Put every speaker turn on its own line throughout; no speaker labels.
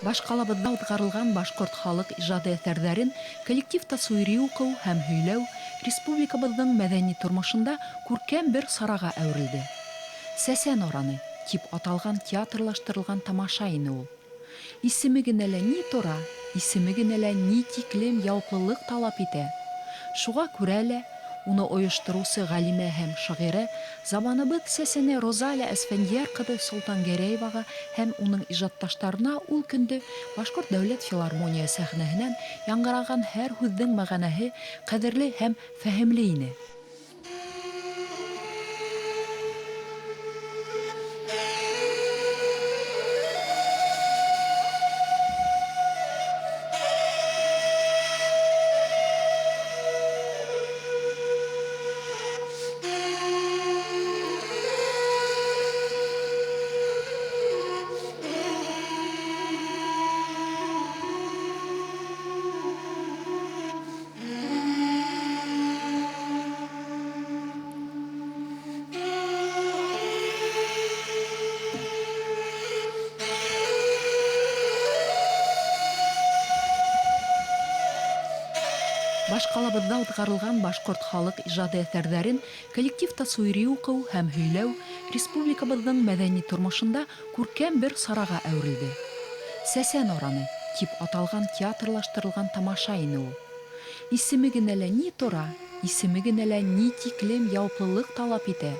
Башҡалабыҙҙа уҙғарылған башҡорт халыҡ ижады әҫәрҙәрен коллектив тасуири уҡыу һәм һөйләү республикабыҙҙың мәҙәни тормошонда күркәм бер сараға әүерелде. Сәсән ораны тип аталған театрлаштырылған тамаша ине ул. Исеме генә лә ни тора, исеме генә лә ни тиклем яуаплылыҡ талап итә. Шуға күрә лә уны ойоштороусы ғалимә һәм шағирә заманыбыҙ сәсәне Розалия Әсфәндиәр ҡыҙы Солтангәрәеваға һәм уның ижадташтарына ул көндө Башҡорт дәүләт филармония сәхнәһенән яңғыраған һәр һүҙҙең мәғәнәһе ҡәҙерле һәм фәһемле ине. Башҡалабыҙҙа уҙғарылған башҡорт халыҡ ижады әҫәрҙәрен коллектив тасуири уҡыу һәм һөйләү республикабыҙҙың мәҙәни тормошонда күркәм бер сараға әүерелде. Сәсән ораны тип аталған театрлаштырылған тамаша ине ул. Исеме генә лә ни тора, исеме генә лә ни тиклем яуаплылыҡ талап итә.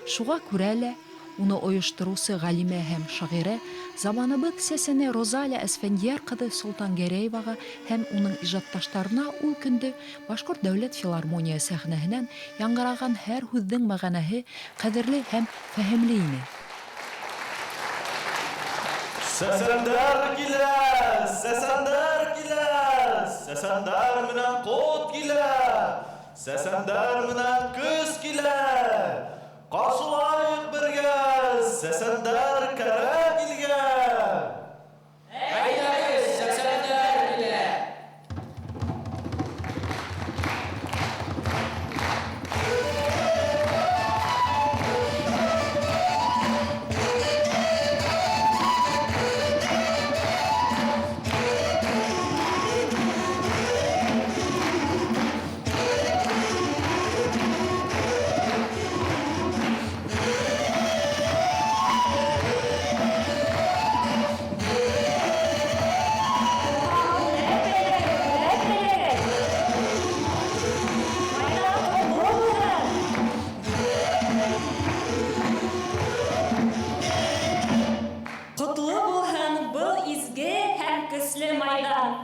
Шуға күрә лә уны ойоштороусы ғалимә һәм шағирә заманыбыҙ сәсәне Розалия Әсфәндиәр ҡыҙы Солтангәрәеваға һәм уның ижадташтарына ул көндө Башҡорт дәүләт филармония сәхнәһенән яңғыраған һәр һүҙҙең мәғәнәһе ҡәҙерле һәм фәһемле ине.
Сәсәндәр килә, сәсәндәр килә, сәсәндәр менән ҡот килә, сәсәндәр менән көс килә. Ҡаршылайыҡ бергә, сәсәндәр кәрә килгән.
Әйҙәгеҙ, сәсәндәр килә!
Ҡотло булһын был изге һәм көслө майҙан.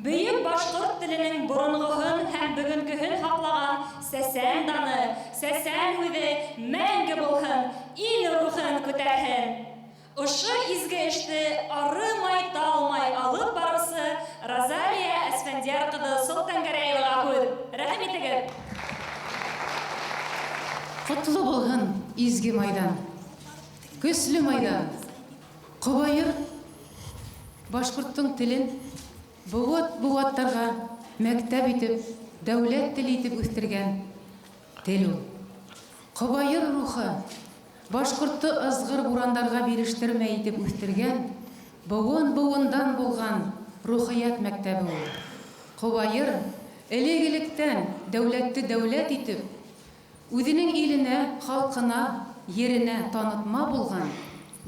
Бөйөк башҡорт теленең боронғоһон һәм бөгөнгөһөн һаҡлаған сәсән даны, сәсән һүҙе мәңге булһын, ил рухын күтәрһен. Ошо изге эште арымай-талмай алып барыусы Розалия Әсфәндиәр ҡыҙы Солтангәрәеваға һүҙ. Рәхим итегеҙ.
Ҡотло булһын изге майҙан, көслө майҙан. Ҡобайыр башҡорттоң телен быуат-быуаттарға мәктәп итеп, дәүләт теле итеп үҫтергән тел ул. Ҡобайыр рухы башҡортто ыҙғыр бурандарға бирештермәй итеп үҫтергән быуын-быуындан булған рухиәт мәктәбе ул. Ҡобайыр элек-электән дәүләтте дәүләт итеп, үҙенең иленә, халҡына, еренә танытма булған,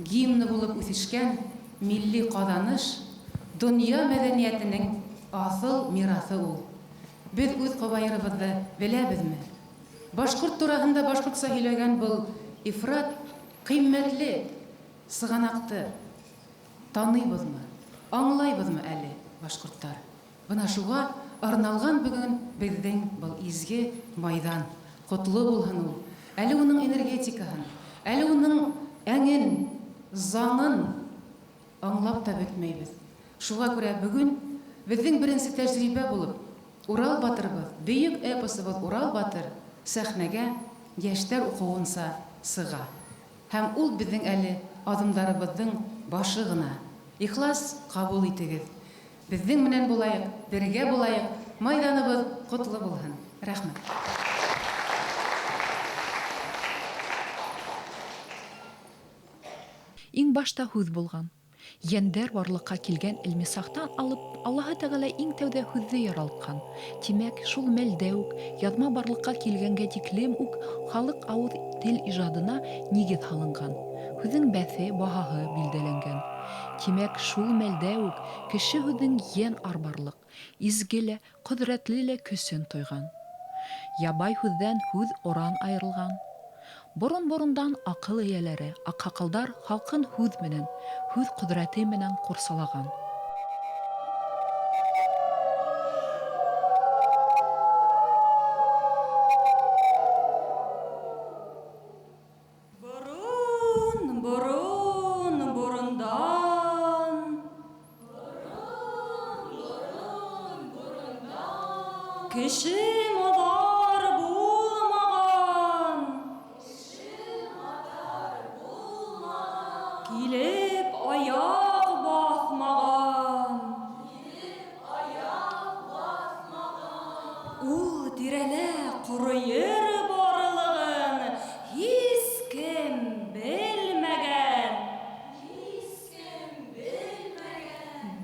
гимны булып үҫешкән милли ҡаҙаныш, донъя мәҙәниәтенең аҫыл мираҫы ул. Беҙ үҙ ҡобайырыбыҙҙы беләбеҙме? Башҡорт тураһында башҡортса һөйләгән был ифрат ҡиммәтле сығанаҡты таныйбыҙмы, аңлайбыҙмы әле, башҡорттар? Бына шуға арналған бөгөн беҙҙең был изге майҙан. Ҡотло булһын ул. Әле уның энергетикаһын, әле уның әңен, заңын аңлап та бөтмәйбеҙ. Шуға күрә бөгөн беҙҙең беренсе тәжрибә булып Урал батырыбыҙ, бөйөк эпосыбыҙ Урал батыр сәхнәгә йәштәр уҡыуынса сыға. Һәм ул беҙҙең әле аҙымдарыбыҙҙың башы ғына. Ихлас ҡабул итегеҙ. Беҙҙең менән булайыҡ, бергә булайыҡ, майҙаныбыҙ ҡотло булһын. Рәхмәт.
Иң башта һүҙ булған. Йәндәр барлыҡҡа килгән әлмисаҡтан алып Аллаһы Тәғәлә иң тәүҙә һүҙҙе яралтҡан. Тимәк, шул мәлдә үк, яҙма барлыҡҡа килгәнгә тиклем үк халыҡ ауыҙ тел ижадына нигеҙ һалынған. Һүҙҙең бәҫе, баһаһы билдәләнгән. Тимәк, шул мәлдә үк кеше һүҙҙең йән арбарлыҡ, изге лә, ҡөҙрәтле лә көсөн тойған. Ябай һүҙҙән һүҙ оран айырылған. Борон-борондан аҡыл эйәләре, аҡһаҡалдар халҡын һүҙ менән, һүҙ ҡөҙрәте менән ҡурсалаған.
Борон, борон, борондан. Кеше маҙар булмаған. Килеп аяҡ баҫмаған. Ул тирәлә ҡоро ер барлығын һис кем белмәгән.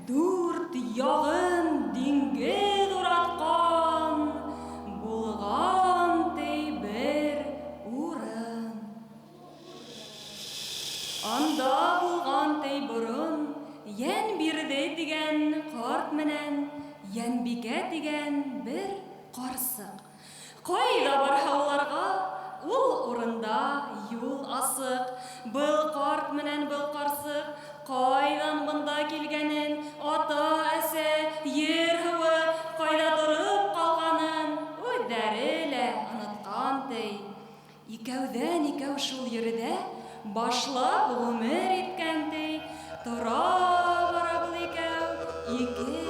Дүрт яғын диңгеҙ уратҡан, булған ти бер урын. Анда булған ти борон Йәнбирҙе тигән ҡарт менән Йәнбикә тигән бер ҡарсыҡ. Ҡайҙа барһа уларға, ул урында юл асыҡ. Был ҡарт менән был ҡарсыҡ ҡайҙан бында килгәнен, ата-әсә, ер-һыуы ҡайҙа тороп ҡалғанын үҙҙәре лә онотҡан ти. Икәүҙән-икәү шул ерҙә башлап ғүмер иткән ти. Тора-бара был икәү ике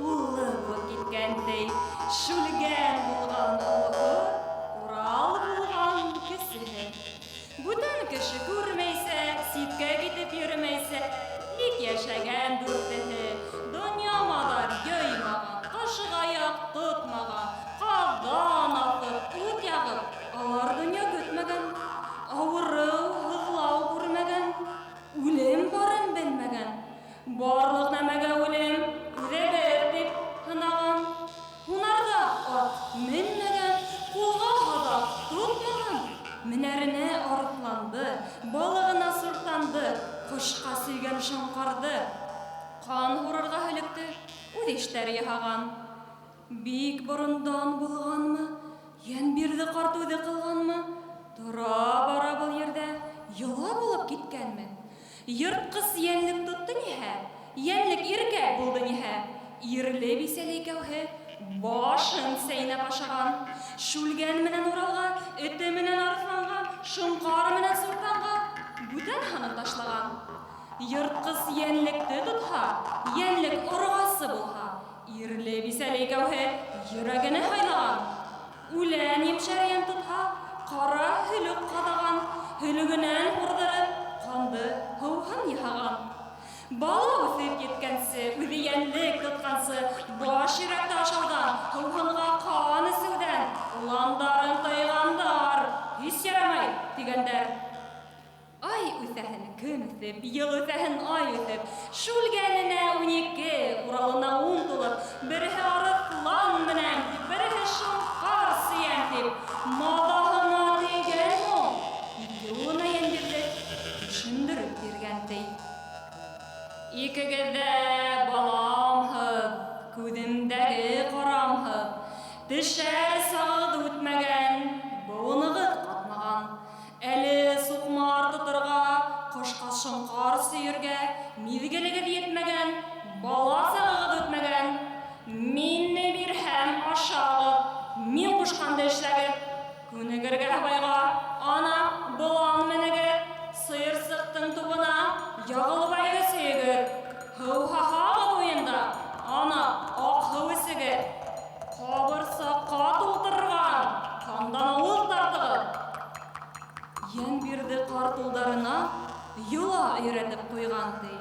уллы булып киткән ти. Шүлгән булған олоһо, Урал булған кесеһе. Бүтән кеше күрмәйсә, ситкә китеп йөрөмәйсә, бик йәшәгән дүртеһе. Донъя маҙар йыймаған, ҡашығаяҡ тотмаған, ҡаҙан аҫып, ут яғып, алар донъя көтмәгән. Ауырыу, һыҙлау күрмәгән, үлем барын белмәгән. Барлыҡ нәмәгә үлем үҙебеҙ тип һанаған. Һунарҙа ат менмәгән, ҡулға һаҙаҡ тотмаған. Менәренә арыҫланды, балығына суртанды, ҡошҡа сөйгән шоңҡарҙы. Ҡан һурырға һөлөктө, үҙ иштәре яһаған. Бик борондан булғанмы, Йәнбирҙе ҡарт үҙе ҡылғанмы? Тора-бара был ерҙә йола булып киткәнме? Йыртҡыс йәнлек тотто ниһә, йәнлек иркәк булды ниһә, ирле-бисәле икәүһе башын сәйнәп ашаған. Шүлгән менән Уралға, эте менән арыҫланға, шоңҡар менән суртанға бүтән һанын ташлаған. Йыртҡыс йәнлекте тотһа, йәнлек орғасы булһа, ирле-бисәле икәүһе йөрәгенә һайлаған. Үлән емшәрйән тотһа, ҡара һөлөк ҡаҙаған, һөлөгөнән һурҙырып, ҡанды һыуһын яһаған. Бала үҫеп еткәнсе, үҙе йәнлек тотҡансы, баш йөрәкте ашауҙан, һыуһынға ҡан эсеүҙән уландарын тыйғандар, һис ярамай, тигәндәр. Ай үҫәһен көн үҫеп, йыл үҫәһен ай үҫеп, Шүлгәненә 12, Уралына 10 тулып, береһе арыҫлан менән, береһе шоңҡар сөйәм тип, маҙаһына тейгән ул. Ике улына Йәнбирҙе төшөндөрөп биргән ти. Икегеҙ ҙә баламһыҙ, күҙемдәге ҡарамһыҙ, төшәр сағығыҙ үтмәгән, быуынығыҙ ҡатмаған. Әле суҡмар тоторға, ҡошҡа шоңҡар сөйөргә миҙгелегеҙ етмәгән, бала сағығыҙ үтмәгән. Мине бирһәм ашағыҙ, мин ҡушҡанды эшләгеҙ. Күнегергә һыбайға, ана, болан менегеҙ, сыйырсыҡтың тубына яғылбайҙы сөйөгөҙ. Һыуһаһағыҙ уйында, ана, аҡ һыу эсегеҙ. Ҡабырсаҡҡа тултырған ҡандан ауыҙ тартығыҙ. Йәнбирҙе ҡарт улдарына йола өйрәтеп ҡуйған ти.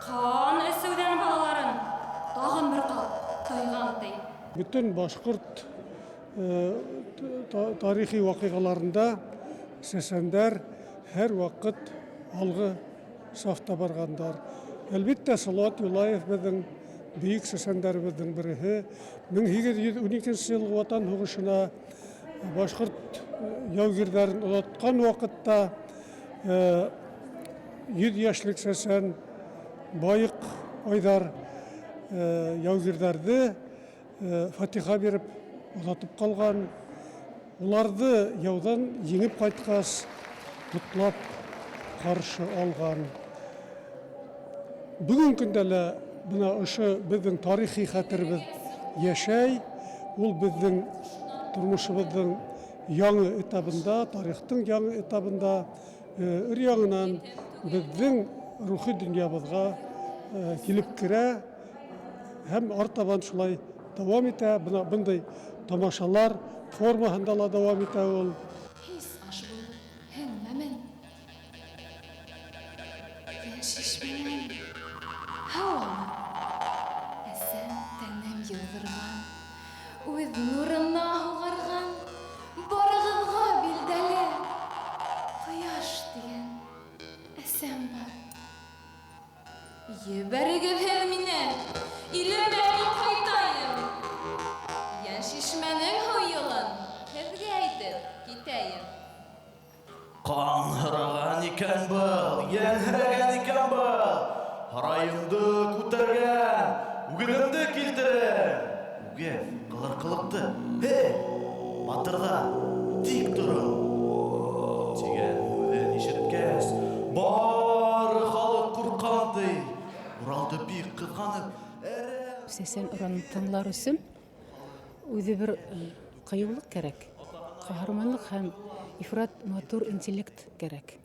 Ҡан эсеүҙән балаларын тағын бер ҡат тыйған ти.
Бөтөн башҡорт тарихи ваҡиғаларында сәсәндәр һәр ваҡыт алғы сафта барғандар. Әлбиттә, Салауат Юлаев беҙҙең бөйөк сәсәндәребеҙҙең береһе. 1812 йылғы Ватан һуғышына башҡорт яугирҙәрен оҙатҡан ваҡытта 100 йәшлек сәсән Байыҡ Айҙар яугирҙәрҙе фатиха биреп оҙатып ҡалған. Уларҙы яуҙан еңеп ҡайтҡас ҡотлап ҡаршы алған. Бөгөн көндә лә бына ошо беҙҙең тарихи хәтеребеҙ йәшәй. Ул беҙҙең тормошобоҙҙоң яңы этабында, тарихтың яңы этабында өр-яңынан беҙҙең рухи донъябыҙға килеп керә һәм артабан шулай дауам итә. Бына бындай тамашалар формаһында ла дауам итә ул.
Һис аш булып һеңмәмен. Йән шишмәнән һыу алып, әсәм тәнем йыуҙырған, үҙ нурына һуғарған, барығыҙға билдәле ҡояш тигән әсәм бар. Ебәрегеҙ һеҙ мине, илемә мин ҡайтайым. Йән шишмәнең һыу юлын һеҙгә әйтеп китәйем.
Ҡан һораған икән был, йәнһерәгән икән был. Һарайымды күтәргән, үгеҙемде килтерәм. Үгеҙ ҡылыр ҡылыҡты. Һей, батырҙар, тик тороң. Тигән һүҙен ишеткәс, бары халыҡ ҡурҡҡан ти. Уралды бик ҡыҙғанып, әрәм
Сәсән оранын тыңлар өсөн үҙе бер ҡыйыулыҡ кәрәк, ҡаһарманлыҡ һәм ифрат матур интеллект кәрәк.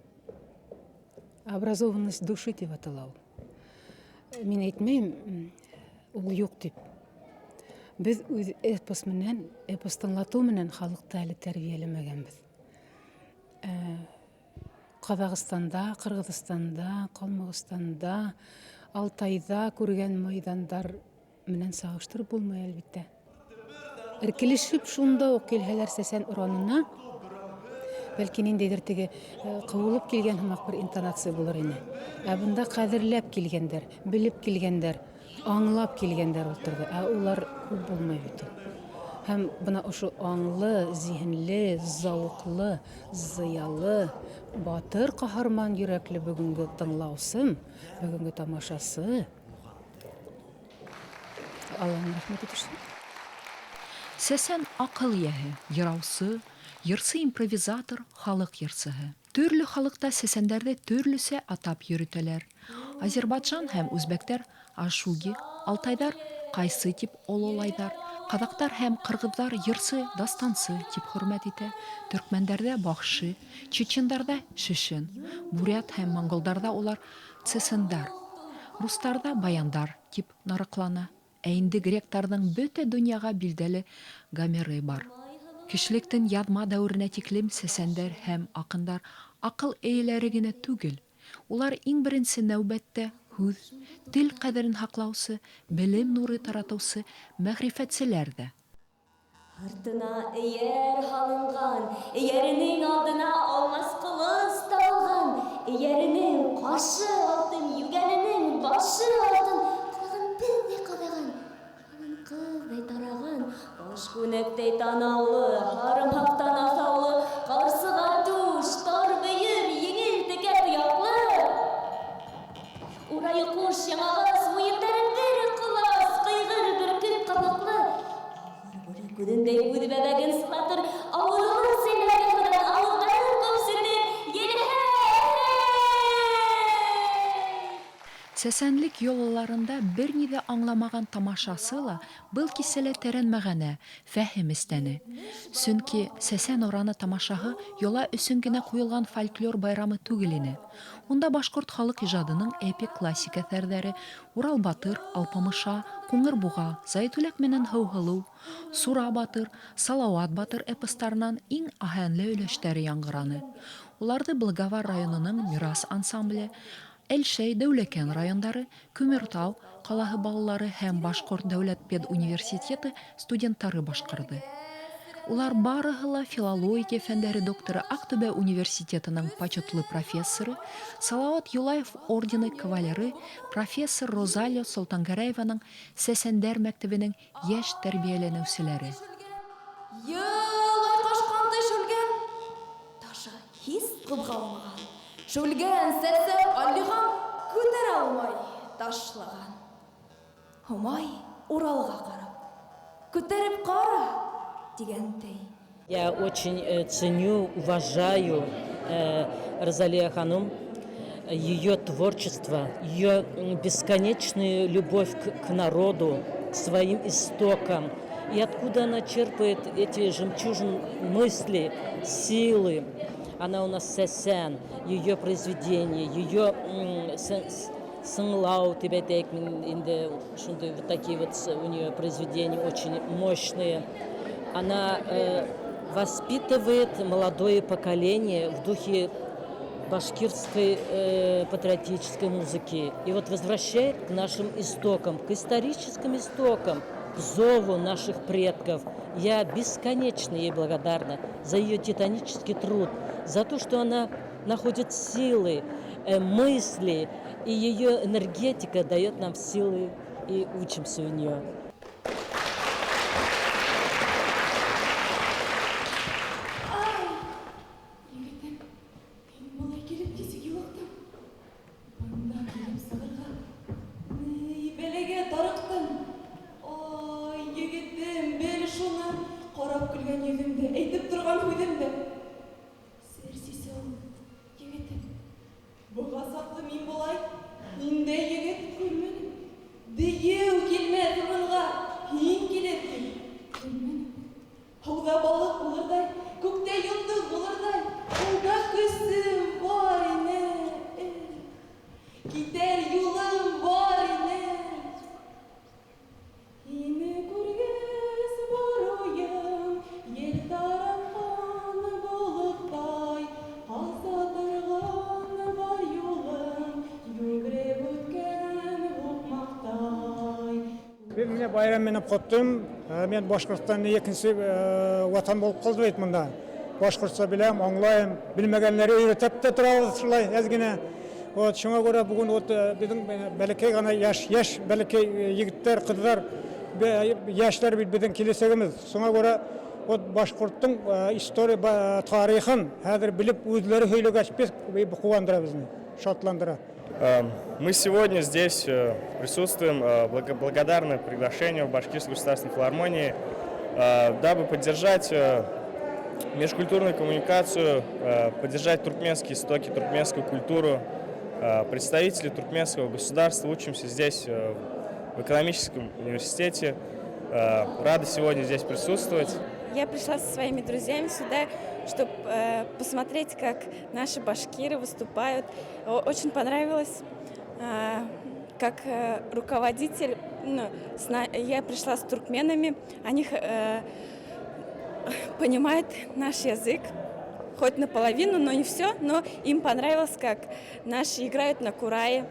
Образованность души тип атала ул. Мин әйтмәйем, ул юҡ тип. Беҙ үҙ эпос менән, эпос тыңлатыу менән халыҡты әле тәрбиәләмәгәнбеҙ. Ҡаҙағстанда, Ҡырғыҙстанда, Ҡалмығстанда, Алтайҙа күргән майҙандар менән сағыштырып булмай, әлбиттә. Эркелешеп шунда уҡ килһәләр сәсән уранына, бәлки ниндәйҙер теге ҡыуылып килгән һымаҡ бер интонация булыр ине. Ә бында ҡәҙерләп килгәндәр, белеп килгәндәр, аңлап килгәндәр ултырҙы. Ә улар күп булмай бит ул. Һәм бына ошо аңлы, зиһенле, зауыҡлы, зыялы, батыр ҡаһарман йөрәкле бөгөнгө тыңлаусым, бөгөнгө тамашасы. Аллаһның рәхмәте төшһөн.
Сәсән аҡыл эйәһе, йыраусы, йырсы-импровизатор, халыҡ йырсыһы. Төрлө халыҡта сәсәндәрҙе төрлөсә атап йөрөтәләр. Азербайджан һәм үзбәктәр ашуги, алтайҙар ҡайсы тип ололайҙар, ҡаҙаҡтар һәм ҡырғыҙҙар йырсы, дастансы тип хөрмәт итә, төркмәндәрҙә бахшы, чечендарҙа шешен, бурят һәм монголдарҙа улар цесендар, рустарҙа баяндар тип нарыҡлана. Ә инде гректарҙың бөтә донъяға билдәле Гомеры бар. Кешелектең яҙма дәүеренә тиклем сәсәндәр һәм аҡындар аҡыл эйәләре генә түгел. Улар иң беренсе нәүбәттә һүҙ, тел ҡәҙерен һаҡлаусы, белем нуры таратыусы мәғрифәтселәр ҙә.
Артына эйәр һалынған, эйәренең алдына алмас ҡылыс тағылған, эйәренең ҡашы алтын, йүгәненең башы алтын, ҡолағын берҙәй ҡаҙаған, ялын ҡыҙҙай тараған, баш күнәктәй танаулы, һарымһаҡтан аҫаулы, ҡарсыға түш, тар бөйөр, еңел текә тояҡлы. Урайы ҡуш яңағас, муйындары бер ҡолас, ҡыйғыр бөркөт ҡабаҡлы. Алғыр бүре күҙендәй күҙ бәбәген сылатыр, ауыҙын сәйнәгән һыуҙан ауыҙҙарын күпсетер, елһә!
Сәсәнлек йолаларында бер ни ҙә аңламаған тамашасы ла был кисәлә тәрән мәғәнә, фәһем эстәне. Сөнки Сәсән ораны тамашаһы йола өсөн генә ҡуйылған фольклор байрамы түгел ине. Унда башҡорт халыҡ ижадының эпик классик әҫәрҙәре Урал батыр, Алпамыша, Ҡуңыр Буға, Зәйтүләк менән Һыуһылыу, Сура батыр, Салауат батыр эпостарынан иң аһәнле өлөштәре яңғыраны. Уларҙы Благовар районының Мирас ансамбле, Әлшәй, Дәүләкән райондары, Күмертау ҡалаһы балалары һәм Башҡорт дәүләт педуниверситеты студенттары башҡарҙы. Улар барыһы ла филология фәндәре докторы, Аҡтүбә университетының почетлы профессоры, Салауат Юлаев ордены кавалеры, профессор Розалия Солтангәрәеваның Сәсәндәр мәктәбенең йәш тәрбиәләнеүселәре.
Ел айҡашҡандай Шүлгән ташы һис ҡуҙғалмаған. Шүлгән сәсәп алйыған, күтәрә алмай ташлаған. Һомай Уралға ҡарап, күтәреп ҡара, тигәндәй.
Я очень ценю, уважаю Розалия Ханум, ее творчество, ее бесконечную любовь к народу, к своим истокам. И откуда она черпает эти жемчужины мысли, силы. Она у нас сәсән, ее произведение, ее сыңлау тип әйтәйек мин инде шундай вот такие вот у нее произведения очень мощные. Она воспитывает молодое поколение в духе башкирской патриотической музыки. И вот возвращает к нашим истокам, к историческим истокам, к зову наших предков. Я бесконечно ей благодарна за ее титанический труд, за то, что она находит силы, мысли, и ее энергетика дает нам силы, и учимся у нее.
Ай, егетем, һин былай килеп нисек юлыҡтың? Бында килеп сығырға ни бәләгә тарыҡтың? Ай, егетем, бел шуны, ҡарап көлгән йөҙөң дә, әйтеп торған һүҙең дә. Сер сисә ул, егетем. Быға саҡлы мин былай ниндәй егет күрмәнем. Дейеү килмәҫ урынға, һин килер тип белмәнем. Һыуҙа балыҡ булырҙай, күктә йондоҙ булырҙай, ҡулда көсөм бар ине. Эх, китәр юлым бар ине. Һине күргәс барыуым, ел таратҡан болоттай, ҡаса торған бар юлым, йүгереп үткән һуҡмаҡтай.
Мин менә байрам менән ҡотлайым. Мин Башҡортостандың икенсе ватан булып ҡалды бит монда. Башҡортса беләм, аңлайым, белмәгәннәре өйрәтеп тә торабыҙ шулай әҙ генә. Вот шуңа күрә бүген вот беҙҙең бәләкәй генә яш, яш бәләкәй егеттәр, ҡыҙҙар, яшьләр бит беҙҙең киләсәгебеҙ. Шуңа күрә вот башҡорттоң история тарихын хәҙер белеп үҙләре һөйләгәс бик ҡыуандыра беҙҙе, шатландыра.
Мы сегодня здесь присутствуем, благодарны приглашению в Башкирской государственной филармонии, дабы поддержать межкультурную коммуникацию, поддержать туркменские истоки, туркменскую культуру. Представители туркменского государства учимся здесь, в экономическом университете. Рады сегодня здесь присутствовать.
Я пришла со своими друзьями сюда, чтобы посмотреть, как наши башкиры выступают. Очень понравилось, как руководитель, ну, я пришла с туркменами, они понимают наш язык, хоть наполовину, но не все, но им понравилось, как наши играют на курае,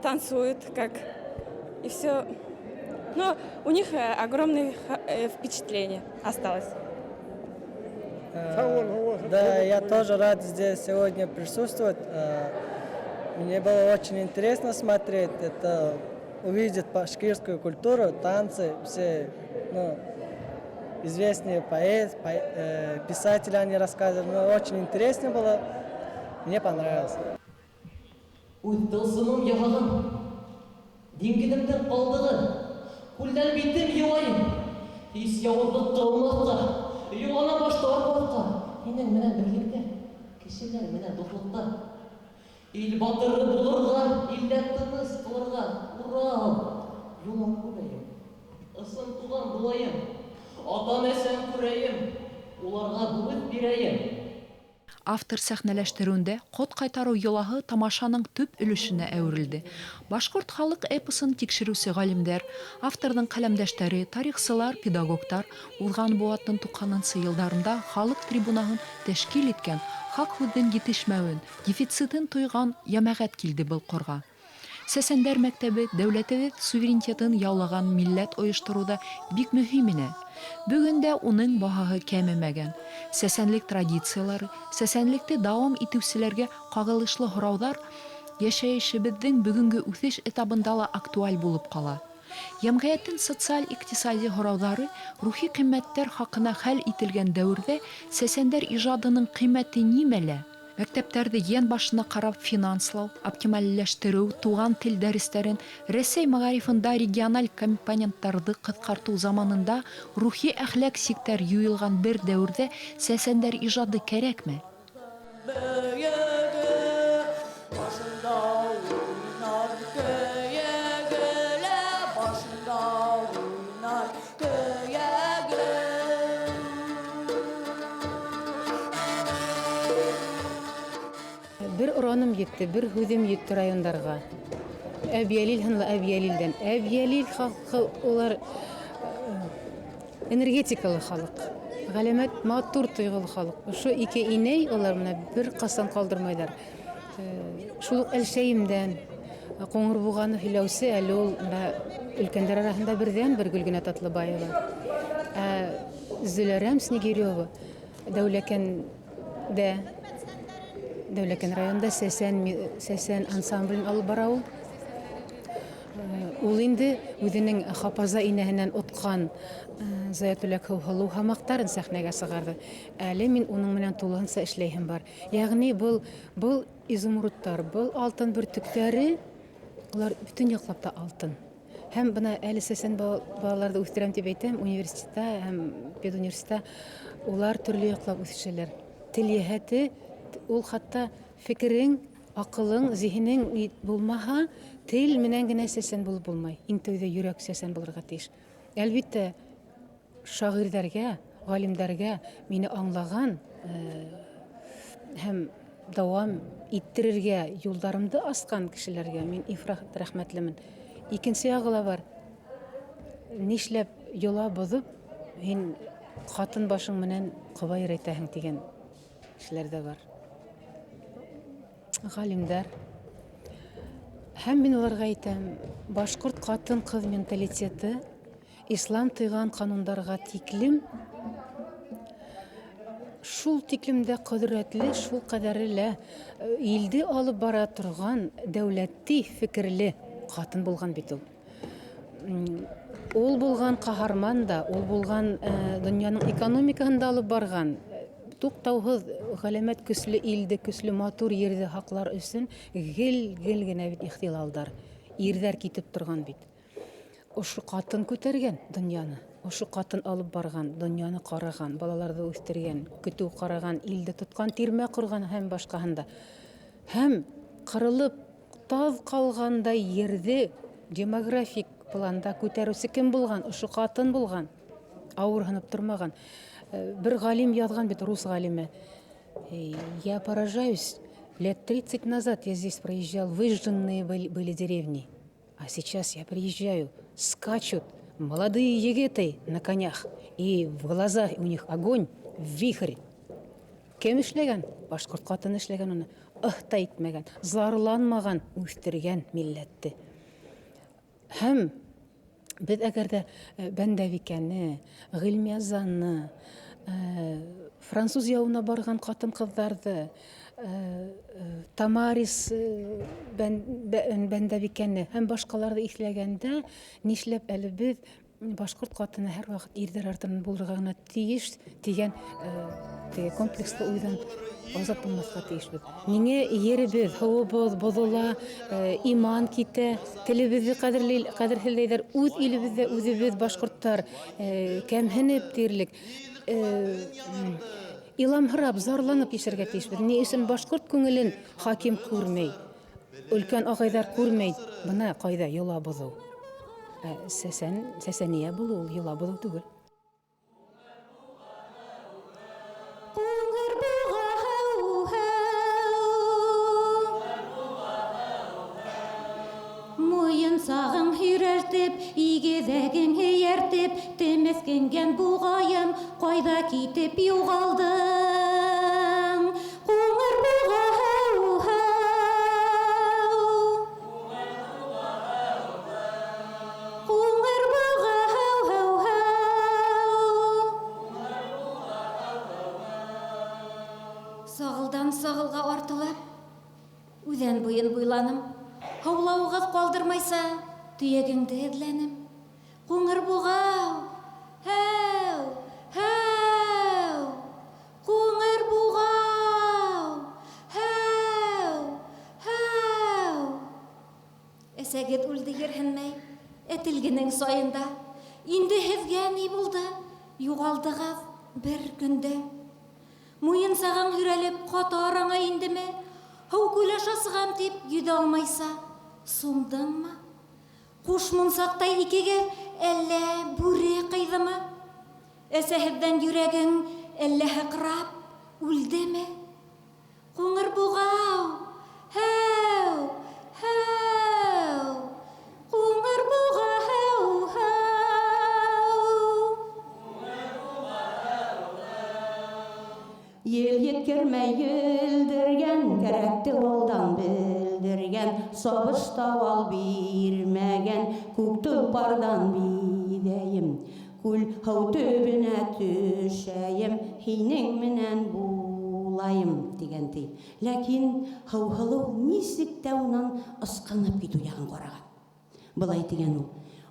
танцуют, как и все. Но у них огромное впечатление осталось.
Да, я тоже рад здесь сегодня присутствовать. Мне было очень интересно смотреть, это увидеть башкирскую культуру, танцы, все, известные писатели они рассказывали. Но очень интересно было, мне понравилось.
Үҙ тылсымым яһаған, диңгеҙемдең ҡалдығы, күлдән битем йыуайым, һис яуызлыҡ ҡылмаҫҡа, йолана баш тартмаҫҡа, һинең менән берлектә, кешеләр менән дуҫлыҡта. Ил батыры булырға, илдә тыныс ҡалырға, Урал, юлың күрәйем, ысын туған булайым, атам-әсәм күрәйем, уларға бүлеп бирәйем.
Автор сәхнәләштереүендә ҡот ҡайтарыу йолаһы тамашаның төп өлөшөнә әүерелде. Башҡорт халыҡ эпосын тикшереүсе ғалимдәр, авторҙың ҡәләмдәштәре, тарихсылар, педагогтар уҙған быуаттың туҡһанынсы йылдарында халыҡ трибунаһын тәшкил иткән хаҡ һүҙҙең етешмәүен, дефицитын тойған йәмәғәт килде был ҡорға. Сәсәндәр мәктәбе дәүләтебеҙ суверенитетын яулаған милләт ойоштороуҙа бик мөһим ине. Бөгөн дә уның баһаһы кәмемәгән. Сәсәнлек традициялары, сәсәнлекте дауам итеүселәргә ҡағылышлы һорауҙар йәшәйешебеҙҙең бөгөнгө үҫеш этабында ла актуаль булып ҡала. Йәмғиәттең социаль-иҡтисади һорауҙары рухи ҡиммәттәр хаҡына хәл ителгән дәүерҙә сәсәндәр ижадының ҡиммәте нимәлә? Мәктәптәрҙе йән башына ҡарап финанслау, оптимальләштереү, туған тел дәрестәрен, Рәсәй мәғарифында региональ компоненттарҙы ҡыҫҡартыу заманында рухи әхлаҡ сиктәр юйылған бер дәүерҙә сәсәндәр ижады кәрәкме?
Бер ораным етте, бер һүҙем етте райондарға. Әбйәлил һынлы Әбйәлилдән. Әбйәлил халҡы улар энергетикалы халыҡ. Ғәләмәт матур тойғоло халыҡ. Ошо ике инәй улар менә бер ҡасан ҡалдырмайҙар. Шул уҡ Әлшәйемдән Ҡуңыр Буғаны һөйләүсе әле ул өлкәндәр араһында берҙән-бер Гөлгенә Татлыбаева. Ә Зөләрәм Снегирева Дәүләкәндә, Дәүләкән районында Сәсән ансамблен алып бара ул. Ул инде үҙенең Хапаза инәһенән отҡан Заятүләк һыу һамаҡтарын сәхнәгә сығарҙы. Әле мин уның менән тулыһынса эшләйһем бар. Йәғни был изумрудтар, был алтын бөртөктәре, улар бөтөн яҡлап та алтын. Һәм бына әле сәсән балаларҙы үҫтерәм тип әйтәм, университетта һәм педуниверситетта улар төрлө яҡлап үҫешәләр. Тел йәһәте ул хатта фекерең, аҡылың, зиһенең булмаһа, тел менән генә сәсән булып булмай. Иң тәүҙә йөрәк сәсән булырға тейеш. Әлбиттә, шағирҙәргә, ғалимдәргә мине аңлаған һәм дауам иттерергә юлдарымды асҡан кешеләргә мин ифрат рәхмәтлемен. Икенсе яғы ла бар. Нишләп йола боҙоп, һин ҡатын башың менән ҡобайыр әйтәһең тигән кешеләр ҙә бар. Ғалимдар. Һәм мин уларға әйтәм, башҡорт ҡатын-ҡыҙ менталитеты ислам тыйған ҡанундарға тиклем, шул тиклем дә ҡөҙрәтле, шул ҡәҙәре лә илде алып бара торған дәүләти фекерле ҡатын булған бит ул. Ул булған ҡаһарман да, ул булған донъяның экономикаһын да алып барған, туҡтауһыҙ ғәләмәт көслө илде, көслө матур ерҙе һаҡлар өсөн гел-гел генә бит ихтилалдар, ирҙәр китеп торған бит. Ошо ҡатын күтәргән донъяны, ошо ҡатын алып барған, донъяны ҡараған, балаларҙы үҫтергән, көтөү ҡараған, илде тотҡан, тирмә ҡорған һәм башҡаһында. Һәм ҡырылып таҙ ҡалғандай ерҙе демографик планда күтәреүсе кем булған? Ошо ҡатын булған, ауырһынып тормаған. Бер ғалим яҙған бит, рус ғалиме. Я поражаюсь, лет 30 назад я здесь проезжал, выжженные были деревни. А сейчас я приезжаю, скачут молодые егеты на конях, и в глазах у них огонь, вихрь. Кем эшләгән? Башҡорт ҡатыны эшләгән уны. Ыһ та итмәгән, зарланмаған, үҫтергән милләтте. Һәм беҙ әгәр ҙә Бәндәбикәне, Ғилмиазаны, француз яуына барған ҡатын-ҡыҙҙарҙы, Тамарис Бәндәбикәне һәм башҡаларҙы иҫләгәндә, нишләп әле беҙ башҡорт ҡатыны һәр ваҡыт ирҙәр артынан булырға ғына тейеш тигән теге комплекслы уйҙан азат булмаҫҡа тейешбеҙ. Ниңә еребеҙ, һыуыбыҙ боҙола, иман китә, телебеҙҙе ҡәҙерһеҙләйҙәр, үҙ илебеҙҙә үҙебеҙ башҡорттар кәмһенеп тиерлек, иламһырап, зарланып йәшәргә тейешбеҙ. Ни өсөн башҡорт күңелен хаким күрмәй, өлкән ағайҙар күрмәй? Бына ҡайҙа йола боҙоу. Сәсәниә булыу ул йола боҙоу түгел.
Ҡуңыр буға һау-һау, муйынсағың һөйрәлтеп, игеҙәгең һөйәртеп, темеҫкенгән буғайым, ҡайҙа китеп юғалдың? Ҡуңыр буға һау-һау.
табып, үҙән буйын буйланым. Һаулауығыҙ ҡалдырмайса, төйәгеңде эҙләнем. Ҡуңыр буғау, һәү, һәү! Ҡуңыр буғау, һәү, һәү! Әсәгеҙ үлде ерһенмәй, Әтелгенең сайында. Инде һеҙгә ни булды? Юғалдығыҙ бер көндә. Муйынсағың һөйрәлеп, ҡаты араңа индеме? Һыу күл аша сығам тип, йөҙә алмайса, сумдыңмы? Ҡуш мунсаҡтай икегеҙ, әллә бүре ҡыйҙымы? Әсәһеҙҙән йөрәгең әллә һыҡрап үлдеме? Ҡуңыр буғау, һәү, һәү! Ҡуңыр буға, һәү, һәү!
Ел еткермәй елдергән, Кәрәкте алдан белдергән, Сабыш тауал бирмәгән, Күк толпарҙан биҙәйем. Күл һыу төбөнә төшәйем, Һинең менән булайым, тигән ти. Ләкин Һыуһылыу нисек тә унан ысҡынып китү яғын ҡараған. Былай тигән ул,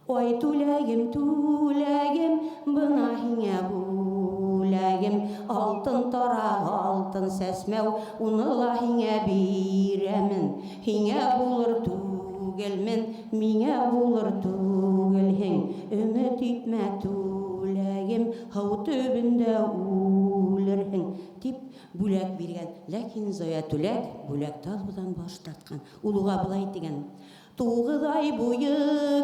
Ай түләгем, түләгем, бына һиңә бүләгем, Алтын тараҡ, алтын сәсмәү, уны ла һиңә бирәмен. Һиңә булыр түгелмен, миңә булыр түгелһең, Өмөт итмә, түләгем, һыу төбөндә үлерһең, дип бүләк биргән. Ләкин Зая Түләк бүләкте алыуҙан баш тарткан. Ул уға былай тигән, Тугыз ай буе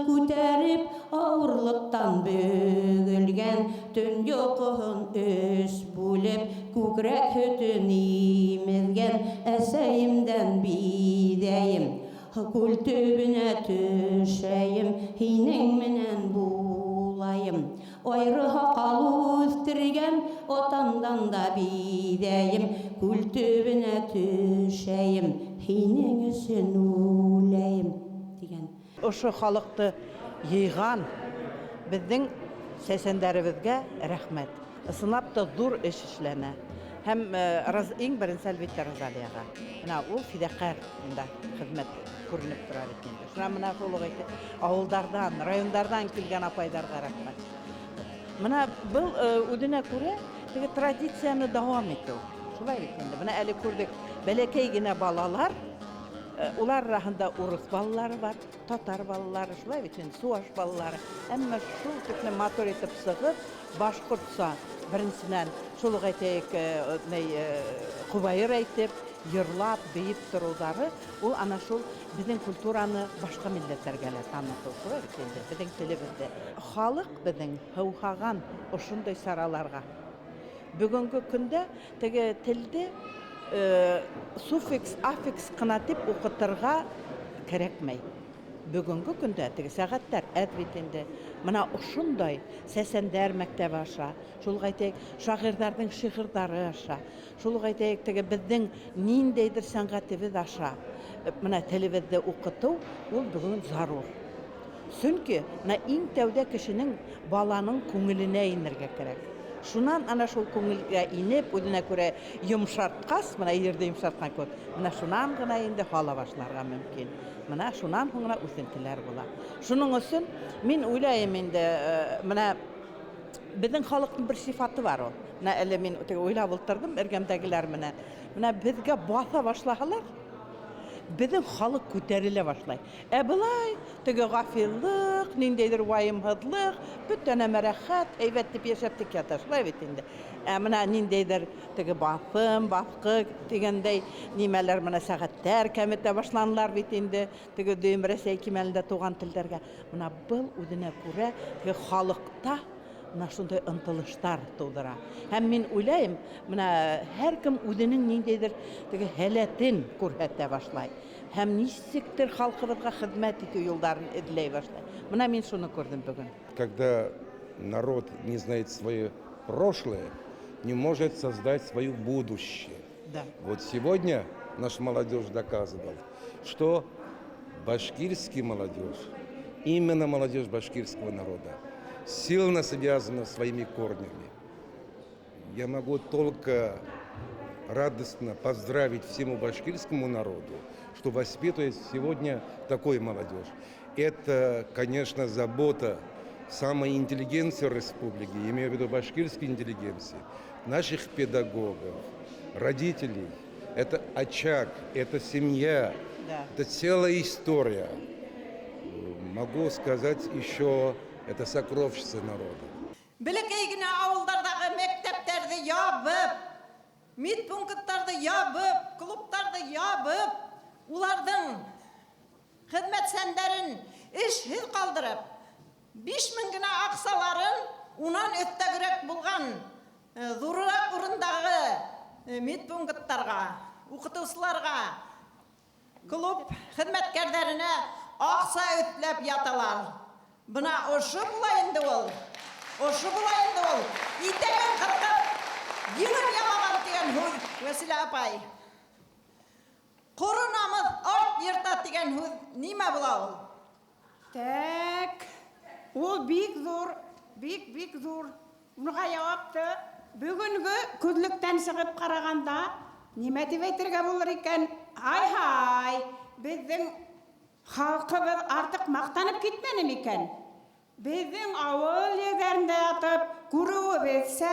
күтәреп, авырлыктан бөгелгән, төн йокыһын өч бүлеп, күкрәк һөтен имезгән әсәемдән биҙәйем. Күл төбенә төшәйем, һинең менән булайым. Айры һакал үстергән атамдан да биҙәйем, Күл төбенә төшәйем, һинең өсөн үләйем, тигән.
Ошо халыҡты йыйған беҙҙең сәсәндәребеҙгә рәхмәт. Ысынлап та ҙур эш эшләнә. Һәм иң беренсе, әлбиттә, Розалияға. Менә ул фиҙаҡәр унда хеҙмәт күренеп тора бит инде. Шунан менә шул уҡ әйтә, ауылдарҙан, райондарҙан килгән апайҙарға рәхмәт. Менә был үҙенә күрә теге традицияны дауам итеү. Шулай бит инде. Менә әле күрҙек, бәләкәй генә балалар, улар араһында урыҫ балалары бар, татар балалары, шулай бит инде, суваш балалары. Әммә шул тиклем матур итеп сығып, башҡортса, беренсенән, шул уҡ әйтәйек, ни, ҡобайыр әйтеп, йырлап, бейеп тороуҙары, ул ана шул беҙҙең культураны башҡа милләттәргә лә танытыу, шулай бит инде, беҙҙең телебеҙҙе. Халыҡ беҙҙең һыуһаған ошондай сараларға. Бөгөнгө көндә теге телде суффикс, аффикс ҡына тип уҡытырға кәрәкмәй. Бөгөнгө көндә теге сәғәттәр әҙ бит инде. Мына ошондай сәсәндәр мәктәбе аша, шул уҡ әйтәйек, шағирҙарҙың шиғырҙары аша, шул уҡ әйтәйек, теге беҙҙең ниндәйҙер сәнғәтебеҙ аша, мына телебеҙҙе уҡытыу ул бөгөн зарур. Сөнки мына иң тәүҙә кешенең, баланың күңеленә инергә кәрәк. Шунан ана шул күңелгә инеп, үҙенә күрә йомшартҡас, мына ерҙе йомшартҡан кеүек, мына шунан ғына инде һала башларға мөмкин. Мына шунан һуң ғына үҫентеләр була. Шуның өсөн мин уйлайым инде, мына беҙҙең халыҡтың бер сифаты бар ул. Мына әле мин теге уйлап ултырҙым эргәмдәгеләр менән. Мына беҙгә баҫа башлаһалар, беҙҙең халыҡ күтәрелә башлай. Ә былай теге ғафиллыҡ, ниндәйҙер вайымһыҙлыҡ, бөтә нәмә рәхәт, һәйбәт тип йәшәп тик ята, шулай бит инде. Ә мына ниндәйҙер теге баҫым, баҫҡы тигәндәй нимәләр, мына сәғәттәр кәметә башланылар бит инде, теге Дөйөм Рәсәй кимәлендә туған телдәргә. Мына был үҙенә күрә теге халыҡта мына шундай ынтылыштар тыуҙыра. Һәм мин уйлайым, мына һәр кем үҙенең ниндәйҙер теге һәләтен күрһәтә башлай. Һәм нисектер халҡыбыҙға хеҙмәт итеү юлдарын эҙләй башлай. Мына мин шуны күрҙем бөгөн.
Когда народ не знает свое прошлое, не может создать свое будущее. Вот сегодня наша молодежь доказывала, что башкирский молодежь, именно молодежь башкирского народа, сильно связана своими корнями. Я могу только радостно поздравить всему башкирскому народу, что воспитывает сегодня такую молодежь. Это, конечно, забота самой интеллигенции республики, имею в виду башкирской интеллигенции, наших педагогов, родителей. Это очаг, это семья, это целая история. Могу сказать еще, это сокровище народа.
Бәләкәй генә ауылдарҙағы мәктәптәрҙе ябып, медпункттарҙы ябып, клубтарҙы ябып, уларҙың хеҙмәтсәндәрен эшһеҙ ҡалдырып, 5000 генә аҡсаларын унан өҫтәгерәк булған ҙурыраҡ урындағы медпункттарға, уҡытыусыларға, клуб хеҙмәткәрҙәренә аҡса өҫләп яталар. Бына ошо була инде ул. Ошо була инде ул. Итәген ҡырҡып, еңел ямаған тигән һүҙ, Вәсилә апай. Ҡоро намыҫ арт йырта тигән һүҙ нимә була ул?
Так, ул бик ҙур, бик, бик ҙур. Уныға яуапты бөгөнгө күҙлектән сығып ҡарағанда, нимә тип әйтергә булыр икән? Ай-һай, беҙҙең халҡыбыҙ артыҡ маҡтанып китмәне микән? Беҙҙең ауыл ерҙәрендә ятып, күреүебеҙсә,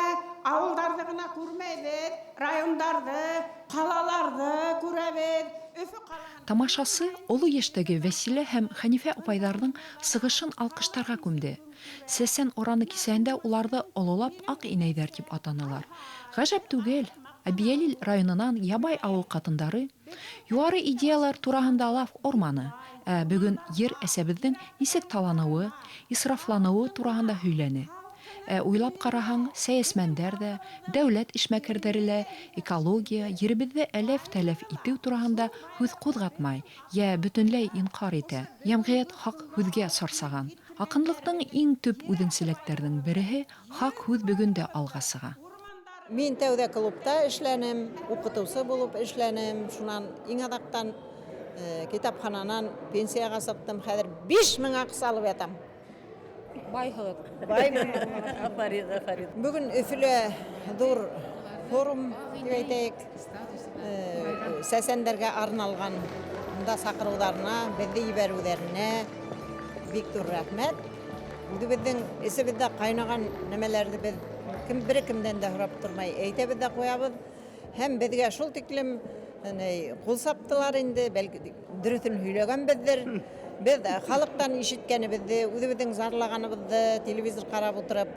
ауылдарҙы ғына күрмәйбеҙ, райондарҙы, ҡалаларҙы күрәбеҙ. Өфө ҡалаһында
Тамашасы оло йәштәге Вәсилә һәм Хәнифә апайҙарҙың сығышын алҡыштарға күмде. Сәсән ораны кисәһендә уларҙы ололап аҡ инәйҙәр тип атанылар. Ғәжәп түгел, Әбйәлил районынан ябай ауыл ҡатындары юғары идеялар тураһында лаф орманы, ә бөгөн ер әсәбеҙҙең нисек таланыуы, исрафланыуы тураһында һөйләне. Ә уйлап ҡараһаң, сәйәсмәндәр ҙә, дәүләт эшмәкәрҙәре лә экология, еребеҙҙе әләф-тәләф итеү тураһында һүҙ ҡуҙғатмай, йә бөтөнләй инҡар итә. Йәмғиәт хаҡ һүҙгә сарсаған. Аҡынлыҡтың иң төп үҙенсәлектәренең береһе хаҡ һүҙ бөгөн дә алға сыға.
Мин тәүҙә клубта эшләнем, уҡытыусы булып эшләнем. Шунан иң аҙаҡтан китапхананан пенсияға сыҡтым. Хәҙер 5000 аҡса алып ятам.
Байһығыҙ.
Баймын.
Афарин, афарин.
Бөгөн Өфөлә ҙур форум тип әйтәйек, сәсәндәргә арналған. Унда саҡырыуҙарына, беҙҙе ебәреүҙәренә бик ҙур рәхмәт. Үҙебеҙҙең эсебеҙҙә ҡайнаған нәмәләрҙе беҙ кем бер кемдән дә һорап тормай әйтәбеҙ дә ҡуябыҙ. Һәм беҙгә шул тиклем ҡул саптылар инде, бәлки дөрөҫөн һөйләгәнбеҙҙер. Беҙ халыҡтан ишеткәнебеҙҙе, үҙебеҙҙең зарлағаныбыҙҙы телевизор ҡарап ултырып,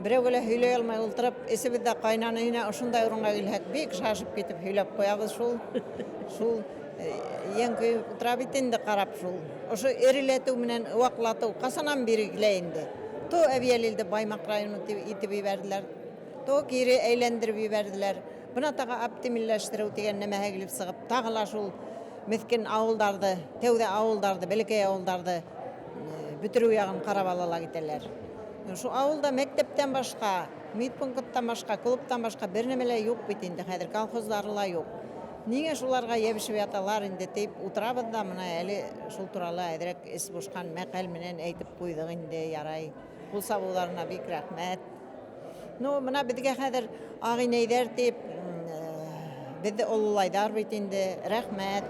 берәүгә лә һөйләй алмай ултырып, эсебеҙҙә ҡайнаны инә, ошондай урынға килһәк, бик шашып китеп һөйләп ҡуябыҙ шул. Шул йән көйөп ултыра бит инде ҡарап шул. Ошо эреләтеү менән ваҡлатыу ҡасанан бире килә инде. То Әбйәлилде Баймаҡ районы итеп ебәрҙеләр, то кире әйләндереп ебәрҙеләр. Бына тағы оптимилләштереү тигән нәмәһе килеп сығып, тағы ла шул меҫкен ауылдарҙы, тәүҙә ауылдарҙы, бәләкәй ауылдарҙы бөтөрөү яғын ҡарап ала ла китәләр. Шул ауылда мәктәптән башҡа, медпункттан башҡа, клубтан башҡа бер нәмә лә юҡ бит инде, хәҙер колхоздар ла юҡ. Ниңә шуларға йәбешеп яталар инде тип ултырабыҙ ҙа, бына әле шул турала әҙерәк эс бошҡан мәҡәл менән әйтеп ҡуйҙыҡ инде, ярай. Ҡул сабыуҙарына бик рәхмәт. Ну, бына беҙгә хәҙер аҡ инәйҙәр тип, беҙҙе ололайҙар бит инде, рәхмәт.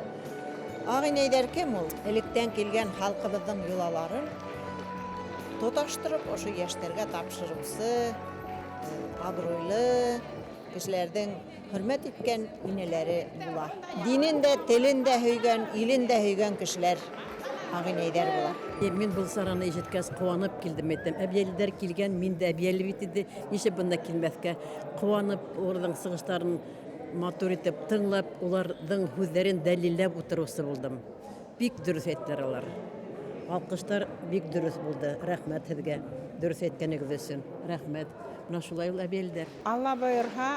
Аҡ инәйҙәр кем ул? Электән килгән халҡыбыҙҙың йолаларын тоташтырып, ошо йәштәргә тапшырыусы, абруйлы кешеләрҙең хөрмәт иткән инәләре була. Динен дә, телен дә һөйгән, илен дә һөйгән кешеләр аҡ инәйҙәр була.
Мин был сараны ишеткәс ҡыуанып килдем, әйтәм. Әбйәлилдәр килгән, мин дә әбйәлил бит инде, нисек бында килмәҫкә. Ҡыуанып, уларҙың сығыштарын матур итеп тыңлап, уларҙың һүҙҙәрен дәлилләп ултырыусы булдым. Бик дөрөҫ әйттеләр алар. Алҡыштар бик дөрөҫ булды. Рәхмәт һеҙгә дөрөҫ әйткәнегеҙ өсөн. Рәхмәт. Бына шулай ул әбйәлилдәр.
Алла бойорһа,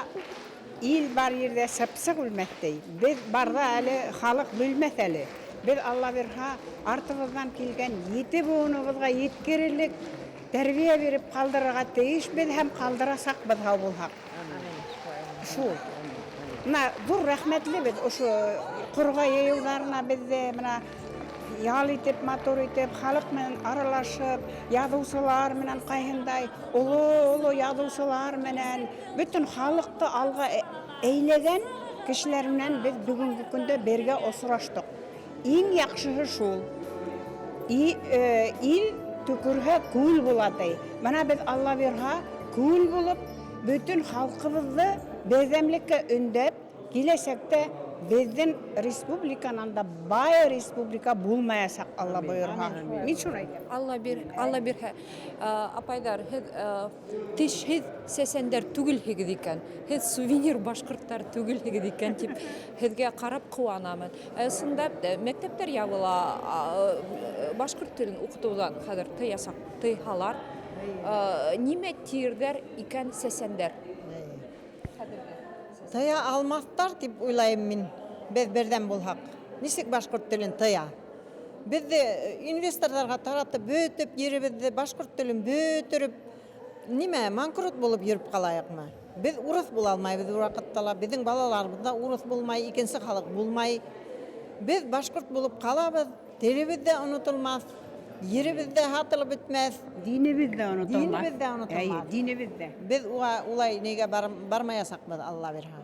ил бар ерҙә сыпсыҡ үлмәҫ ти. Беҙ барҙа әле халыҡ бүлмәҫ әле. Беҙ Алла бирһә, артыбыҙҙан килгән ете быуыныбыҙға еткерерлек тәрбиә биреп ҡалдырырға тейешбеҙ һәм ҡалдырасаҡбыҙ һау булһаҡ. Шул. Бына ҙур рәхмәтлебеҙ ошо ҡорға йыйыуҙарына беҙҙе бына ял итеп, матур итеп, халыҡ менән аралашып, яҙыусылар менән ҡайһындай оло-оло яҙыусылар менән бөтөн халыҡты алға әйләгән кешеләр менән беҙ бөгөнгө көндә бергә осраштыҡ. Иң яҡшыһы шул. И, ил төкөрһә күл була ти. Бына беҙ Алла бирһә күл булып, бөтөн халҡыбыҙҙы берҙәмлеккә өндәп, киләсәктә беҙҙең республиканан да бай республика булмаясаҡ, Алла бойорһа. Мин шуны әйтәм.
Алла бир, Алла бирһә. Апайҙар, һеҙ тешһеҙ сәсәндәр түгелһегеҙ икән. Һеҙ сувенир башҡорттар түгелһегеҙ икән тип һеҙгә ҡарап ҡыуанамын. Ысында мәктәптәр ябыла, башҡорт телен уҡытыуҙан хәҙер тыясаҡ, тыйһалар. Нимә тиерҙәр икән сәсәндәр?
Тыя алмаҫтар тип уйлайым мин. Беҙ берҙәм булһаҡ. Нисек башҡорт телен тыя? Беҙҙе инвесторҙарға таратып бөтөп, еребеҙҙе башҡорт телен бөтөрөп, нимә, манкрот булып йөрөп ҡалайыҡмы? Беҙ урыҫ була алмайбыҙ ул ваҡытта ла, беҙҙең балаларыбыҙ ҙа урыҫ булмай, икенсе халыҡ булмай. Беҙ башҡорт булып ҡалабыҙ, телебеҙ ҙә онотолмаҫ, еребеҙ ҙә һатылып бөтмәҫ.
Динебеҙ ҙә онотолмаҫ.
Динебеҙ ҙә онотолмаҫ.
Эйе, динебеҙ ҙә.
Беҙ уға улай нигә бармаясаҡбыҙ, Алла бирһә.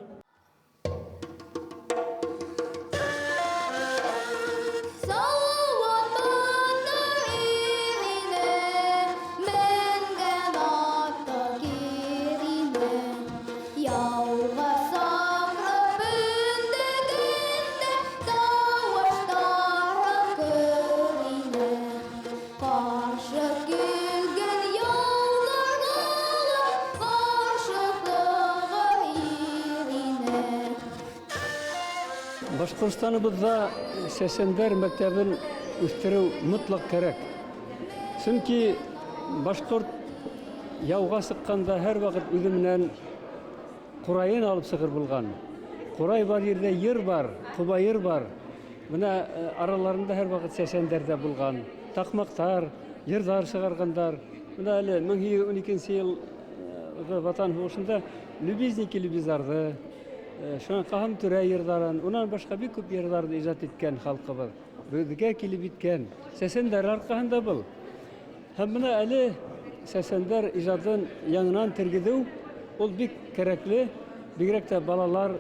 Башҡортостаныбыҙҙа сәсәндәр мәктәбен үҫтереү мотлаҡ кәрәк. Сөнки башҡорт яуға сыҡҡанда һәр ваҡыт үҙе менән ҡурайын алып сығыр булған. Ҡурай бар ерҙә йыр бар, ҡобайыр бар. Бына араларында һәр ваҡыт сәсәндәр ҙә булған. Таҡмаҡтар, йырҙар сығарғандар. Бына әле мең һигеҙ йөҙ ун икенсе йылғы Ватан һуғышында Любизники Любизарҙы, шунан Ҡаһым Түрә йырҙарын, унан башҡа бик күп йырҙарҙы ижад иткән халҡыбыҙ. Беҙгә килеп еткән сәсәндәр арҡаһында был. Һәм бына әле сәсәндәр ижадын яңынан тергеҙеү ул бик кәрәкле. Бигерәк тә балалар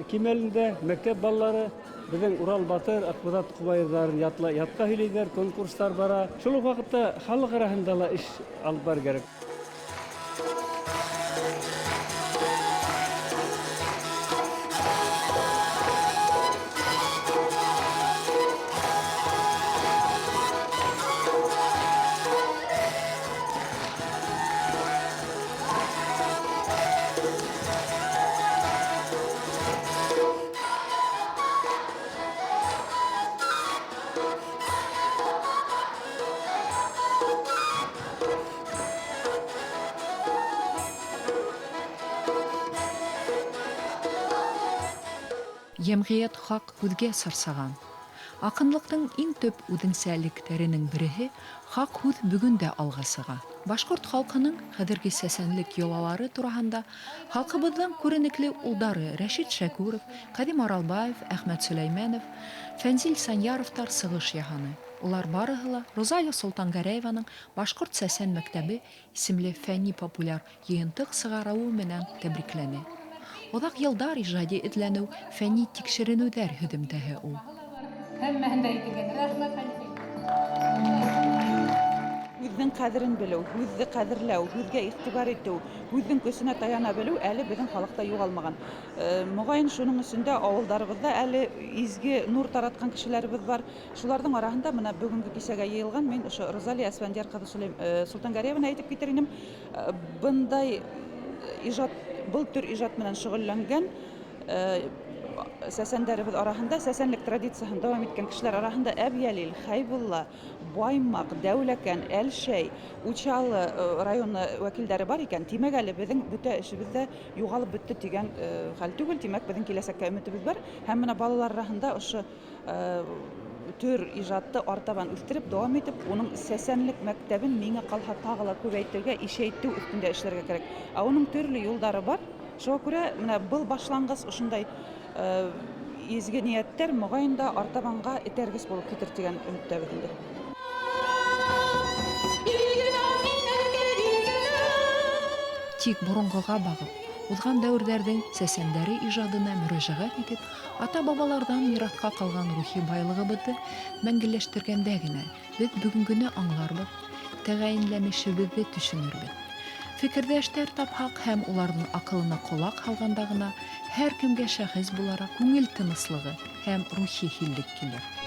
кимәлендә, мәктәп балалары беҙҙең Урал Батыр, Аҡбуҙат ҡобайырҙарын ятҡа һөйләйҙәр, конкурстар бара. Шул уҡ ваҡытта халыҡ араһында ла эш алып барыр кәрәк.
Йәмғиәт хаҡ һүҙгә сарсаған. Аҡынлыҡтың иң төп үҙенсәлектәренең береһе хаҡ һүҙ бөгөн дә алға сыға. Башҡорт халҡының хәҙерге сәсәнлек йолалары тураһында халҡыбыҙҙың күренекле улдары Рәшит Шәкүров, Ҡәҙим Аралбаев, Әхмәт Сөләймәнов, Фәнзил Саньяровтар сығыш яһаны. Улар барыһы ла Розалия Солтангәрәеваның Башҡорт сәсән мәктәбе исемле фәнни популяр йыйынтыҡ сығарыуы менән тәбрикләне. Оҙаҡ йылдар ижади эҙләнеү, фәнни тикшеренеүҙәр һөҙөмтәһе ул.
Һәммәһен дә әйтелгән. Рәхмәт, Хәнифә.
Һүҙҙең ҡәҙерен белеү, һүҙҙе ҡәҙерләү, һүҙгә иғтибар итеү, һүҙҙең көсөнә таяна белеү әле беҙҙең халыҡта юғалмаған. Моғайын шуның өсөн дә ауылдарыбыҙҙа әле изге нур таратҡан кешеләребеҙ бар. Шуларҙың араһында бына бөгөнгө кисәгә йыйылған мин ошо Розалия Әсфәндиәр ҡыҙы Солтангәрәеваны әйтеп китер инем. Бындай ижад, был төр ижад менән шөғөлләнгән сәсәндәребеҙ араһында, сәсәнлек традицияһын дауам иткән кешеләр араһында Әбйәлил, Хәйбулла, Баймаҡ, Дәүләкән, Әлшәй, Учалы районы вәкилдәре бар икән. Тимәк, әле беҙҙең бөтә эшебеҙ ҙә юғалып бөттө тигән хәл түгел. Тимәк, беҙҙең киләсәккә өмөтөбөҙ бар. Һәм бына балалар араһында ошо төр ижадты артабан үҫтереп, дауам итеп, уның сәсәнлек мәктәбен миңә ҡалһа тағы ла күбәйтергә, ишәйтеү өҫтөндә эшләргә кәрәк. Ә уның төрлө юлдары бар. Шуға күрә бына был башланғыс ошондай изге ниәттәр моғайын да артабанға этәргес булып китер тигән өмөттәбеҙ инде.
Тик боронғоға бағып, Уҙған дәүерҙәрҙең сәсәндәре ижадына мөрәжәғәт итеп, ата-бабаларҙан мираҫҡа ҡалған рухи байлығыбыҙҙы мәңгеләштергәндә генә беҙ бөгөнгөнө аңларбыҙ, тәғәйенләнешебеҙҙе төшөнөрбөҙ. Фекерҙәштәр тапһаҡ һәм уларҙың аҡылына ҡолаҡ һалғанда ғына һәр кемгә шәхес булараҡ күңел тыныслығы һәм рухи һиллек килер.